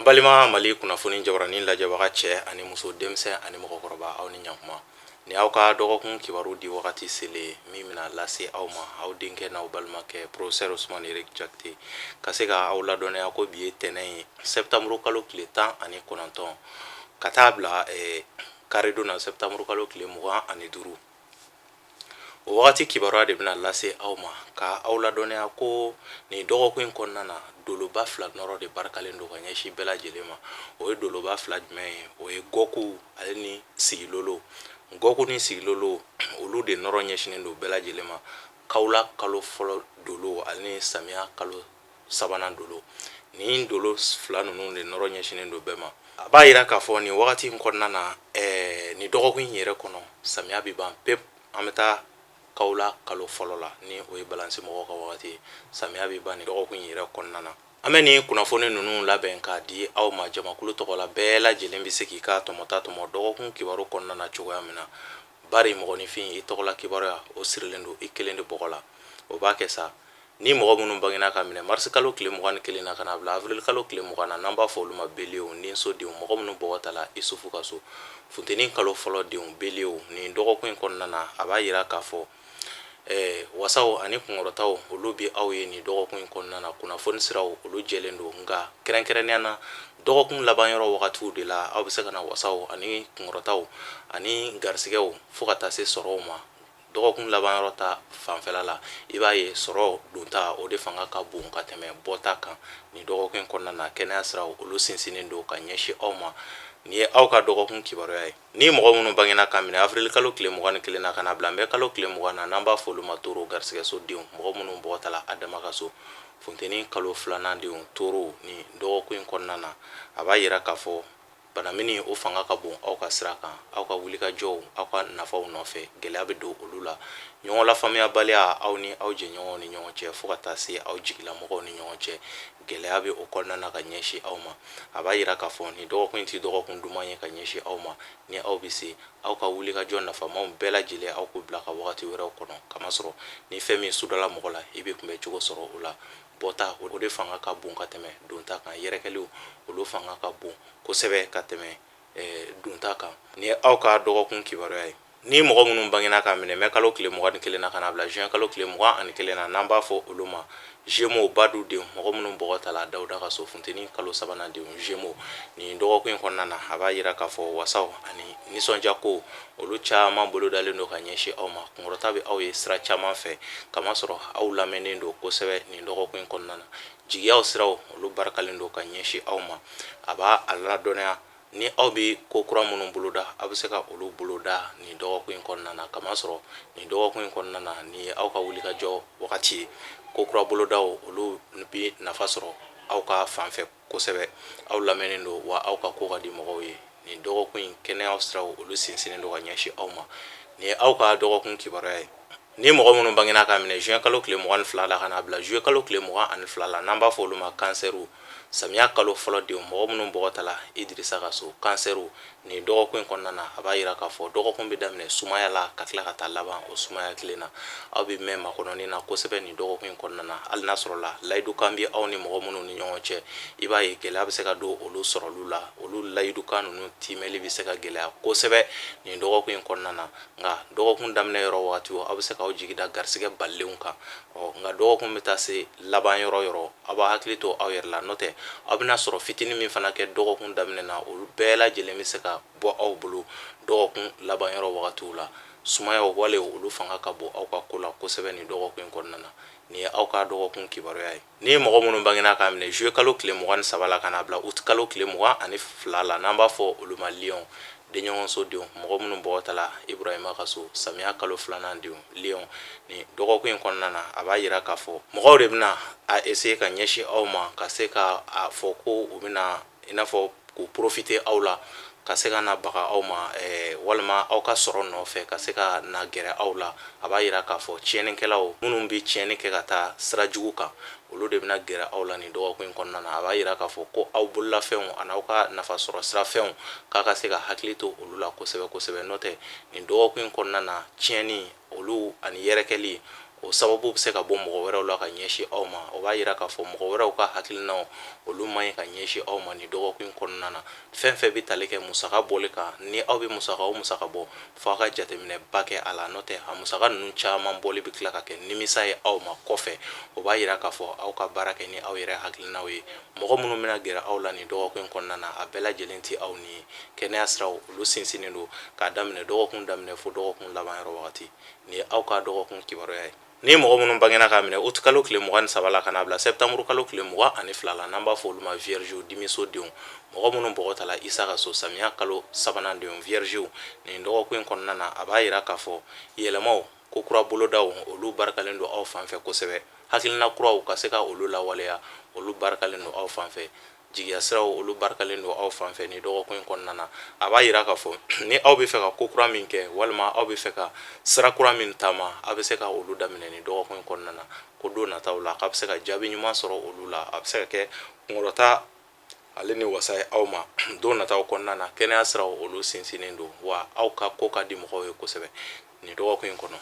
Balima Mali kunnafoni jabaranin lajɛbaga, cɛ ani muso, denmisɛn ani mɔgɔkɔrɔba, aw ni ɲakuma. Ni aw ka dɔgɔkun kibaru di wagati selen min bɛna lase aw ma, aw denkɛ n'aw balimakɛ, professeur Ousmane Eric Diakité, ka se ka aw ladɔnniya ko bi ye tɛnɛn ye, septembre kalo tile 19, ka taa bila karidon na, septembre kalo tile 25. O wagati kibaruya de bɛna lase aw ma, ka aw ladɔnniya ko nin dɔgɔkun in kɔnɔna na, doloba fila nɔrɔ de barikalen don ka ɲɛsin bɛɛ lajɛlen ma. O ye doloba fila jumɛn ye? O ye gɔku ale ni sigilolo. Gɔku ni sigilolo, olu de nɔrɔ ɲɛsinnen don bɛɛ lajɛlen ma. Kawula kalo fɔlɔ dolo ale ni samiya kalo sabanan dolo, nin dolo fila ninnu de nɔrɔ ɲɛsinnen don bɛɛ ma. A b'a yira k'a fɔ nin wagati in kɔnɔna na, nin dɔgɔkun in yɛrɛ kɔnɔ, samiya bɛ ban pewu, an bɛ taa kawula kalo fɔlɔ la, ni o ye balansi mɔgɔw ka wagati ye. Samiya bɛ ban nin dɔgɔkun in yɛrɛ kɔnɔna na. An bɛ nin kunnafoni ninnu labɛn k'a di aw ma jamakulu tɔgɔ la. Bɛɛ lajɛlen bɛ se k'i ka tɔmɔta tɔmɔ dɔgɔkun kibaru kɔnɔna na cogoya min na, bari mɔgɔninfin, i tɔgɔla kibaruya, o sirilen don i kelen de bɔgɔ la. O b'a kɛ sa, ni mɔgɔ minnu bangena ka minɛ marisi kalo tile 21 na ka na bila avril kalo tile 20 na, n'an b'a fɔ olu ma beliyew, ninso denw, mɔgɔ minnu bɔgɔ tala Isufu ka so, funteni kalo fɔlɔ denw, beliyew, nin dɔgɔkun in kɔnɔna na, a b'a yira k'a fɔ wasaw ani kunkɔrɔtaw, olu bɛ aw ye nin dɔgɔkun in kɔnɔna na. Kunnafoni siraw, olu jɛlen don, nka kɛrɛnkɛrɛnnenya na, dɔgɔkun laban yɔrɔ wagatiw de la, aw bɛ se ka na wasaw ani kunkɔrɔtaw ani garisigɛw fo ka taa se sɔrɔw ma. Dɔgɔkun laban yɔrɔ ta fanfɛla la, i b'a ye sɔrɔ donta, o de fanga ka bon ka tɛmɛ bɔta kan nin dɔgɔkun in kɔnɔna na. Kɛnɛya siraw, olu sinsinnen don ka ɲɛsin aw ma. Nin ye aw ka dɔgɔkun kibaruya ye. Ni mɔgɔ minnu bangena ka minɛ avril kalo tile 21 na ka na bila mɛ kalo tile 20 na, n'an b'a fɔ olu ma toro, garisigɛso denw, mɔgɔ minnu bɔgɔ tala Adama ka so, funteni kalo filanan denw, toro, nin dɔgɔkun in kɔnɔna na, a b'a yira k'a fɔ banamini, o fanga ka bon aw ka sira kan. Aw ka wulikajɔw, aw ka nafaw nɔfɛ, gɛlɛya bɛ don olu la. Ɲɔgɔn lafaamuyabaliya aw ni aw jɛɲɔgɔnw ni ɲɔgɔn cɛ, fo ka taa se aw jigilamɔgɔw ni ɲɔgɔn cɛ, gɛlɛya bɛ o kɔnɔna na ka ɲɛsin aw ma. A b'a yira k'a fɔ nin dɔgɔkun in tɛ dɔgɔkun duman ye ka ɲɛsin aw ma. Ni aw bɛ se, aw ka wulikajɔ nafamaw bɛɛ lajɛlen, aw k'u bila ka wagati wɛrɛw kɔnɔ, kamasɔrɔ ni fɛn min sudala mɔgɔ la, i bɛ kunbɛn cogo sɔrɔ o la. Bɔta, o de fanga ka bon ka tɛmɛ donta kan. Yɛrɛkɛliw, olu fanga ka bon kosɛbɛ ka tɛmɛ donta kan. Ni aw ka dɔgɔkun kibaruya ye. Ni mɔgɔ minnu bangena ka minɛ mɛ kalo tile 21 na ka na bila juin kalo tile 21 na, n'an b'a fɔ olu ma Gémeaux, badu denw, mɔgɔ minnu bɔgɔ tala Dawuda ka so, funteni kalo sabanan denw, Gémeaux, nin dɔgɔkun in kɔnɔna na, a b'a yira k'a fɔ wasaw ani nisɔndiya ko, olu caman bolodalen don ka ɲɛsin aw ma. Kunkɔrɔta bɛ aw ye sira caman fɛ, kamasɔrɔ aw lamɛnnen don kosɛbɛ nin dɔgɔkun in kɔnɔna na. Jigiyaw siraw, olu barikalen don ka ɲɛsin aw ma. A b'a a ladɔnniya, ni aw bɛ ko kura minnu boloda, aw bɛ se ka olu boloda nin dɔgɔkun in kɔnɔna na, kamasɔrɔ nin dɔgɔkun in kɔnɔna na, nin ye aw ka wulikajɔ wagati ye. Ko kura bolodaw, olu bɛ nafa sɔrɔ aw ka fan fɛ kosɛbɛ. Aw lamɛnnen don wa aw ka ko ka di mɔgɔw ye nin dɔgɔkun in. Kɛnɛya siraw, olu sinsinnen don ka ɲɛsin aw ma. Nin ye aw ka dɔgɔkun kibaruya ye. Ni mɔgɔ minnu bangena ka minɛ juin kalo tile 22 la ka na bila juillet kalo tile 22 la, n'an b'a fɔ olu ma kansɛriw, samiya kalo fɔlɔ denw, mɔgɔ minnu bɔgɔ tala Idirisa ka so, kansɛriw, nin dɔgɔkun in kɔnɔna na, a b'a yira k'a fɔ dɔgɔkun bɛ daminɛ sumaya la ka tila ka taa laban o sumaya kelen na. Aw bɛ mɛn makɔnɔni na kosɛbɛ nin dɔgɔkun in kɔnɔna na. Hali n'a sɔrɔ la layidukan bɛ aw ni mɔgɔ minnu ni ɲɔgɔn cɛ, i b'a ye gɛlɛya bɛ se ka don olu sɔrɔli la. Olu layidukan ninnu timɛli bɛ se ka gɛlɛya kosɛbɛ nin dɔgɔkun in kɔnɔna na. Nka dɔgɔkun daminɛ yɔrɔ wagati, aw bɛ se k'aw jigi da garisigɛ balilenw kan. Ɔ nka dɔgɔkun bɛ taa se laban yɔrɔ yɔrɔ, aw b'a hakili to aw yɛrɛ la, n'o tɛ aw bɛna sɔrɔ fitinin min fana kɛ dɔgɔkun daminɛ na, olu bɛɛ lajɛlen bɛ se ka bɔ aw bolo dɔgɔkun laban yɔrɔ wagatiw la. Sumayaw walew, olu fanga ka bon aw ka ko la kosɛbɛ nin dɔgɔkun in kɔnɔna na. Nin ye aw ka dɔgɔkun kibaruya ye. Ni mɔgɔ minnu bangena k'a minɛ juillet kalo tile 23 la ka n'a bila août kalo tile 22 la, n'an b'a fɔ olu ma lion, denɲɔgɔnso denw, mɔgɔ minnu bɔgɔ tala Ibrahima ka so, samiya kalo filanan denw, lion, nin dɔgɔkun in kɔnɔna na, a b'a yira k'a fɔ mɔgɔw de bɛna a essayer ka ɲɛsin aw ma, ka se ka a fɔ ko u bɛna i n'a fɔ k'u profiter aw la, ka se ka na baga aw ma, walima aw ka sɔrɔ nɔfɛ, ka se ka na gɛrɛ aw la. A b'a yira k'a fɔ tiɲɛnikɛlaw minnu bɛ tiɲɛni kɛ ka taa sira jugu kan, olu de bɛna gɛrɛ aw la nin dɔgɔkun in kɔnɔna na. A b'a yira k'a fɔ ko aw bololafɛnw ani aw ka nafa sɔrɔ sirafɛnw, k'a ka se ka hakili to olu la kosɛbɛ kosɛbɛ, n'o tɛ nin dɔgɔkun in kɔnɔna na, tiɲɛni olu ani yɛrɛkɛli, O sababu bɛ se ka bɔ mɔgɔ wɛrɛw la ka ɲɛsin aw ma. O b'a yira k'a fɔ mɔgɔ wɛrɛw ka hakilinaw olu man ɲi ka ɲɛsin aw ma nin dɔgɔkun in kɔnɔna na. Fɛn fɛn bɛ tali kɛ musaka bɔli kan, ni aw bɛ musaka o musaka bɔ, fo aw ka jateminɛba kɛ a la, n'o tɛ a musaka ninnu caman bɔli bɛ tila ka kɛ nimisa ye aw ma kɔfɛ. O b'a yira k'a fɔ aw ka baara kɛ ni aw yɛrɛ hakilinaw ye. Mɔgɔ minnu bɛna gɛrɛ aw la nin dɔgɔkun in kɔnɔna na, a bɛɛ lajɛlen tɛ aw ni ye. Kɛnɛya siraw olu sinsinnen don k'a daminɛ dɔgɔkun daminɛ fo dɔgɔkun laban yɔrɔ wagati. Nin ye aw ka dɔgɔkun kibaruya ye. Ni mɔgɔ minnu bangena k'a minɛ uti kalo tile 23 la ka n'a bila sɛptanburu kalo tile 22 la, n'an b'a fɔ olu ma viergew, dimiso denw, mɔgɔ minnu bɔgɔ tala Isa ka so, samiya kalo sabanan denw, viergew, nin dɔgɔkun in kɔnɔna na, a b'a yira k'a fɔ yɛlɛmaw, ko kura bolodaw, olu barikalen don aw fan fɛ kosɛbɛ. Hakilina kuraw ka se ka olu lawaleya, olu barikalen don aw fan fɛ. Jigiya siraw olu barikalen don aw fan fɛ nin dɔgɔkun in kɔnɔna na. A b'a yira k'a fɔ ni aw bɛ fɛ ka ko kura min kɛ, walima aw bɛ fɛ ka sira kura min taama, aw bɛ se ka olu daminɛ nin dɔgɔkun in kɔnɔna na. Ko don nataw la, k'a bɛ se ka jaabi ɲuman sɔrɔ olu la. A bɛ se ka kɛ kunkɔrɔta ale ni wasa ye aw ma don nataw kɔnɔna na. Kɛnɛya siraw olu sinsinnen don, wa aw ka ko ka di mɔgɔw ye kosɛbɛ nin dɔgɔkun in kɔnɔ.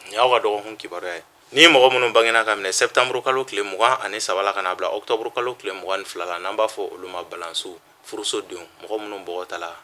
Nin y'aw ka dɔgɔkun kibaruya ye. Ni mɔgɔ minnu bangena ka minɛ sɛptanburu kalo tile 23 la ka n'a bila ɔkutɔburu kalo tile 22 la, n'an b'a fɔ olu ma balansiw, furuso denw, mɔgɔ minnu bɔgɔ tala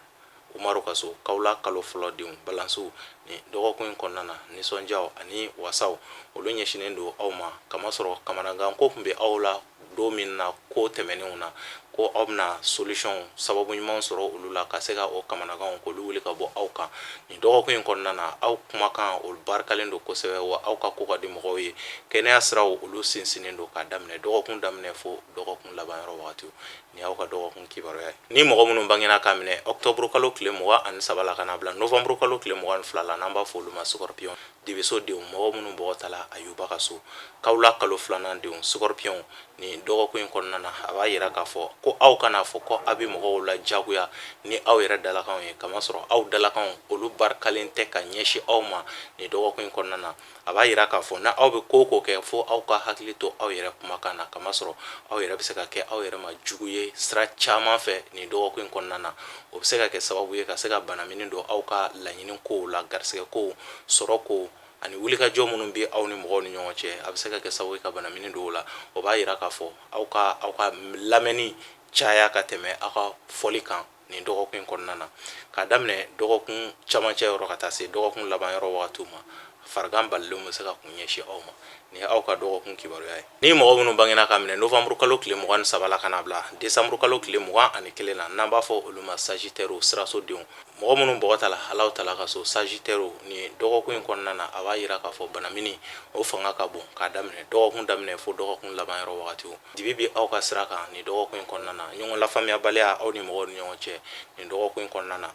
Umaru ka so, kawula kalo fɔlɔ denw, balansiw, nin dɔgɔkun in kɔnɔna na, nisɔndiyaw ani wasaw olu ɲɛsinnen don aw ma. Kamasɔrɔ kamanagan ko tun bɛ aw la don min na ko tɛmɛnenw na, ko aw bɛna solution, sababu ɲuman sɔrɔ olu la ka se ka o kamanaganw k'olu wuli ka bɔ aw kan. Nin dɔgɔkun in kɔnɔna na, aw kumakan olu barikalen don kosɛbɛ, wa aw ka ko ka di mɔgɔw ye. Kɛnɛya siraw olu sinsinnen don k'a daminɛ dɔgɔkun daminɛ fo dɔgɔkun laban yɔrɔ wagatiw. Nin y'aw ka dɔgɔkun kibaruya ye. Ni mɔgɔ minnu bangena k'a minɛ ɔkutɔburu kalo tile 23 la ka n'a bila novanburu kalo tile 22 la, n'an b'a fɔ olu ma scorpion, dibiso denw, mɔgɔ minnu bɔgɔ tala Ayuba ka so, kawula kalo filanan denw, scorpion, nin dɔgɔkun in kɔnɔna na, a b'a yira k'a fɔ ko aw kana fɔ ko aw bɛ mɔgɔw lajagoya ni aw yɛrɛ dalakanw ye, kamasɔrɔ aw dalakanw olu barikalen tɛ ka ɲɛsin aw ma nin dɔgɔkun in kɔnɔna na. A b'a yira k'a fɔ n' aw bɛ ko o ko kɛ, fo aw ka hakili to aw yɛrɛ kumakan na, kamasɔrɔ aw yɛrɛ bɛ se ka kɛ aw yɛrɛ ma jugu ye sira caman fɛ nin dɔgɔkun in kɔnɔna na. O bɛ se ka kɛ sababu ye ka se ka banamini don aw ka laɲini kow la, garisɛgɛ kow, sɔrɔ kow ani wulikajɔ minnu bɛ aw ni mɔgɔw ni ɲɔgɔn cɛ. A bɛ se ka kɛ sababu ye ka banamini don o la. O b'a yira k'a fɔ aw ka aw ka lamɛnni caya ka tɛmɛ aw ka fɔli kan nin dɔgɔkun in kɔnɔna na. K'a daminɛ dɔgɔkun camancɛ yɔrɔ ka taa se dɔgɔkun laban yɔrɔ wagatiw ma, farigan balilenw bɛ se ka kun ɲɛsin aw ma. Nin ye aw ka dɔgɔkun kibaruya ye. Ni mɔgɔ minnu bangena ka minɛ novanburu kalo tile 23 la ka n'a bila desanburu kalo tile 21 na, n'an b'a fɔ olu ma sagittaire, siraso denw, mɔgɔ minnu bɔgɔ tala Alahu taala ka so, sagittaire, nin dɔgɔkun in kɔnɔna na, a b'a yira k'a fɔ banamini o fanga ka bon k'a daminɛ dɔgɔkun daminɛ fo dɔgɔkun laban yɔrɔ wagatiw. Dibi bɛ aw ka sira kan nin dɔgɔkun in kɔnɔna na. Ɲɔgɔn lafaamuyabaliya aw ni mɔgɔw ni ɲɔgɔn cɛ nin dɔgɔkun in kɔnɔna na,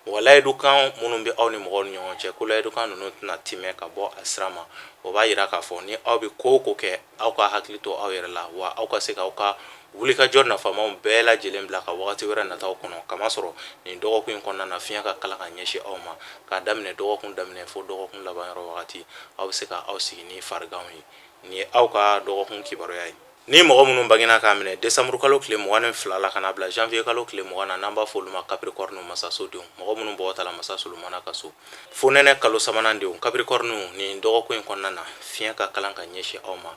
wa layidukan minnu bɛ aw ni mɔgɔw ni ɲɔgɔn cɛ, ko layidukan ninnu tɛna timɛ ka bɔ a sira ma. O b'a yira k'a fɔ ni aw bɛ ko o ko kɛ, aw ka hakili to aw yɛrɛ la, wa aw ka se k'aw ka wulikajɔ nafamaw bɛɛ lajɛlen bila ka wagati wɛrɛ nataw kɔnɔ, kamasɔrɔ nin dɔgɔkun in kɔnɔna na, fiɲɛ ka kalan ka ɲɛsin aw ma. K'a daminɛ dɔgɔkun daminɛ fo dɔgɔkun laban yɔrɔ wagati, aw bɛ se ka aw sigi ni fariganw ye. Nin ye aw ka dɔgɔkun kibaruya ye. Ni mɔgɔ minnu bangena k'a minɛ desanburu kalo tile 22 la ka n'a bila janvier kalo tile 20 na, n'an b'a fɔ olu ma capricorne, masaso denw, mɔgɔ minnu bɔgɔ tala masa Solomana ka so, fonɛnɛ kalo sabanan denw, capricorne, nin dɔgɔkun in kɔnɔna na, fiɲɛ ka kalan ka ɲɛsin aw ma.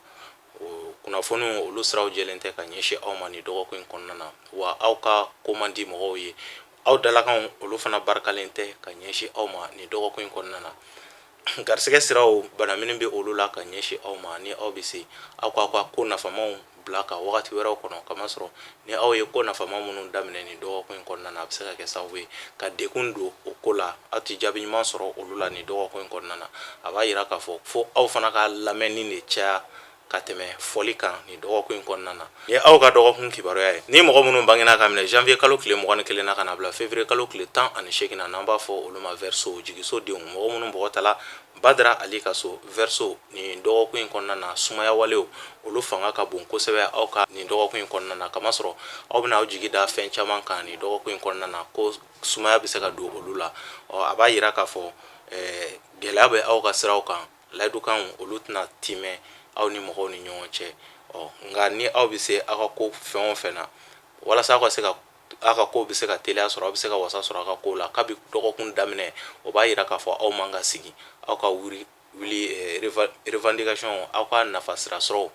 O kunnafoniw olu siraw jɛlen tɛ ka ɲɛsin aw ma nin dɔgɔkun in kɔnɔna na, wa aw ka ko man di mɔgɔw ye. Aw dalakanw olu fana barikalen tɛ ka ɲɛsin aw ma nin dɔgɔkun in kɔnɔna na. Garisɛgɛ siraw banamini bɛ olu la ka ɲɛsin aw ma. Ni aw bɛ se, aw k'aw ka ko nafamaw bila ka wagati wɛrɛw kɔnɔ, kamasɔrɔ ni aw ye ko nafama minnu daminɛ nin dɔgɔkun in kɔnɔna na, a bɛ se ka kɛ sababu ye ka degun don o ko la. Aw tɛ jaabi ɲuman sɔrɔ olu la nin dɔgɔkun in kɔnɔna na. A b'a yira k'a fɔ fo aw fana ka lamɛnni de caya ka tɛmɛ fɔli kan nin dɔgɔkun in kɔnɔna na. Nin ye aw ka dɔgɔkun kibaruya ye. Ni mɔgɔ minnu bangena ka minɛ janvier kalo tile 21 na ka na bila février kalo tile 18 na, n'an b'a fɔ olu ma verseau, jigiso denw, mɔgɔ minnu bɔgɔ tala Badara Ali ka so, verseau, nin dɔgɔkun in kɔnɔna na, sumaya walew olu fanga ka bon kosɛbɛ aw ka nin dɔgɔkun in kɔnɔna na, kamasɔrɔ aw bɛna aw jigi da fɛn caman kan nin dɔgɔkun in kɔnɔna na, ko sumaya bɛ se ka don olu la. Ɔ, a b'a yira k'a fɔ gɛlɛya bɛ aw ka siraw kan. Layidukanw olu tɛna timɛ aw ni mɔgɔw ni ɲɔgɔn cɛ. Ɔ, nka ni aw bɛ se aw ka ko fɛn o fɛn na, walasa aw ka se ka aw ka ko bɛ se ka teliya sɔrɔ, aw bɛ se ka wasa sɔrɔ aw ka ko la kabi dɔgɔkun daminɛ, o b'a yira k'a fɔ aw man ka sigi, aw ka wuli wuli revendication, aw ka nafa sira sɔrɔ,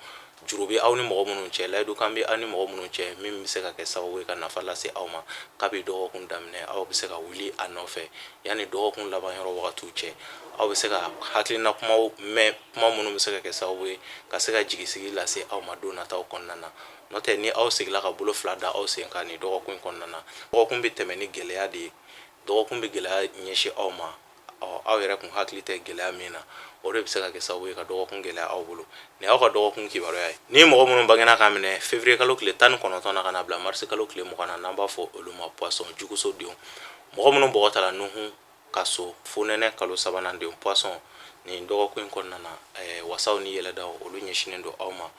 juru bɛ aw ni mɔgɔ minnu cɛ, layidu kan bɛ aw ni mɔgɔ minnu cɛ, min bɛ se ka kɛ sababu ye ka nafa lase aw ma. Kabi dɔgɔkun daminɛ, aw bɛ se ka wuli a nɔfɛ. Yanni dɔgɔkun laban yɔrɔ wagatiw cɛ, aw bɛ se ka hakilina kumaw mɛn, kuma minnu bɛ se ka kɛ sababu ye ka se ka jigisigi lase aw ma don nataw kɔnɔna na. N'o tɛ, ni aw sigila ka bolo fila da aw sen kan nin dɔgɔkun in kɔnɔna na, dɔgɔkun bɛ tɛmɛ ni gɛlɛya de ye. Dɔgɔkun bɛ gɛlɛya ɲɛsin aw ma. Ɔ, aw yɛrɛ kun hakili tɛ gɛlɛya min na, o de bɛ se ka kɛ sababu ye ka dɔgɔkun gɛlɛya aw bolo. Nin y'aw ka dɔgɔkun kibaruya ye. Ni mɔgɔ minnu bangena k'a minɛ février kalo tile 19 na ka na bila mars kalo tile 20 na, n'an b'a fɔ olu ma poisson, juguso denw, mɔgɔ minnu bɔgɔ tala Nuhu ka so, fonɛnɛ kalo sabanan denw, poisson, nin dɔgɔkun in kɔnɔna na, wasaw ni yɛlɛdaw, olu ɲɛsinnen don aw ma.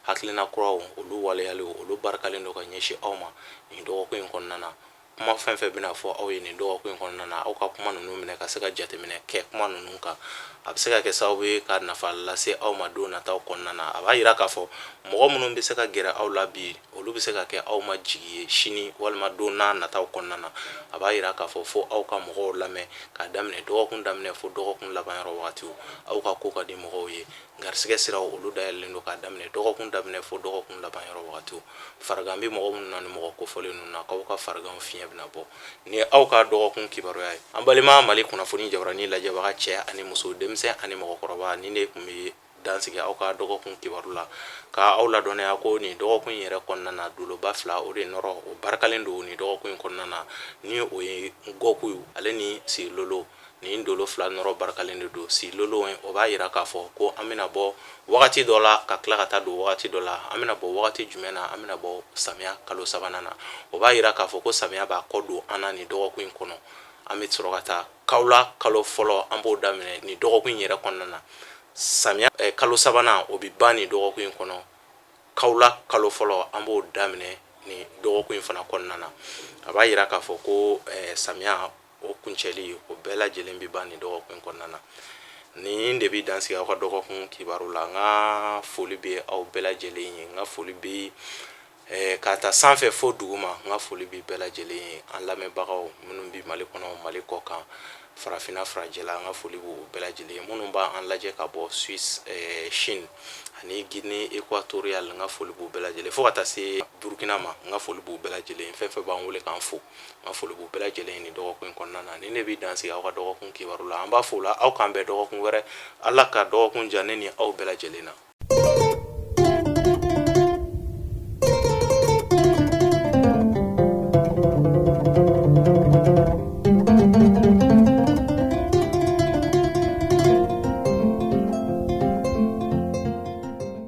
Hakilina kuraw, olu waleyaliw, olu barikalen don ka ɲɛsin aw ma nin dɔgɔkun in kɔnɔna na. Kuma fɛn fɛn bɛna fɔ aw ye nin dɔgɔkun in kɔnɔna na, aw ka kuma ninnu minɛ ka se ka jateminɛ kɛ kuma ninnu kan. A bɛ se ka kɛ sababu ye ka nafa lase aw ma don nataw kɔnɔna na. A b'a yira k'a fɔ mɔgɔ minnu bɛ se ka gɛrɛ aw la bi, olu bɛ se ka kɛ aw ma jigi ye sini walima don n'a nataw kɔnɔna na. A b'a yira k'a fɔ fo aw ka mɔgɔw lamɛn k'a daminɛ dɔgɔkun daminɛ fo dɔgɔkun laban yɔrɔ wagatiw. Aw ka ko ka di mɔgɔw ye. Garisɛgɛ siraw, olu dayɛlɛlen don k'a daminɛ dɔgɔkun daminɛ fo dɔgɔkun laban yɔrɔ wagatiw. Farigan bɛ mɔgɔ minnu na ni mɔgɔ kofɔlen ninnu na, k'aw ka farigan fiɲɛ bɛna bɔ. Ni aw ka dɔgɔkun kibaruya ye, an balima Mali kunnafoni jabaranin lajɛbaga cɛ ani muso, denmisɛn ani mɔgɔkɔrɔba, ni ne tun bɛ dansigi aw ka dɔgɔkun kibaru la ka aw ladɔnniya ko nin dɔgɔkun in yɛrɛ kɔnɔna na, doloba fila, o de nɔrɔ o barikalen don nin dɔgɔkun in kɔnɔna na, ni o ye Gɔku ale ni Silolo. Nin dolo fila nɔrɔ barikalen de don. Silolo, o b'a yira k'a fɔ ko an bɛna bɔ wagati dɔ la ka tila ka taa don wagati dɔ la. An bɛna bɔ wagati jumɛn na? An bɛna bɔ samiya kalo sabanan na. O b'a yira k'a fɔ ko samiya b'a kɔ don an na nin dɔgɔkun in kɔnɔ. An bɛ sɔrɔ ka taa kawula kalo fɔlɔ, an b'o daminɛ nin dɔgɔkun in yɛrɛ kɔnɔna na. Samiya kalo sabanan, o bɛ ban nin dɔgɔkun in kɔnɔ. Kawula kalo fɔlɔ, an b'o daminɛ nin dɔgɔkun in fana kɔnɔna na. A b'a yira k'a fɔ ko samiya o kuncɛli, o bɛɛ lajɛlen bɛ ban nin dɔgɔkun kɔnɔna na. Nin de bɛ dansigi aw ka dɔgɔkun kibaru la. N ka foli bɛ aw bɛɛ lajɛlen ye. N ka foli bɛ k'a ta sanfɛ fo duguma. N ka foli bɛ bɛɛ lajɛlen ye, an lamɛnbagaw minnu bɛ Mali kɔnɔ, Mali kɔ kan, farafinna, farajɛla, an ka foli b'u bɛɛ lajɛlen ye. Minnu b'an lajɛ ka bɔ Suisse, Chine ani Guinée équatoriale, n ka foli b'u bɛɛ lajɛlen, fo ka taa se Burukina ma, n ka foli b'u bɛɛ lajɛlen. Fɛn fɛn b'an wele k'an fo, n ka foli b'u bɛɛ lajɛlen nin dɔgɔkun in kɔnɔna na. Ni ne bɛ dansigi aw ka dɔgɔkun kibaru la, an b'a fɔ o la aw k'an bɛn dɔgɔkun wɛrɛ. Ala ka dɔgɔkun diya ne ni aw bɛɛ lajɛlen na.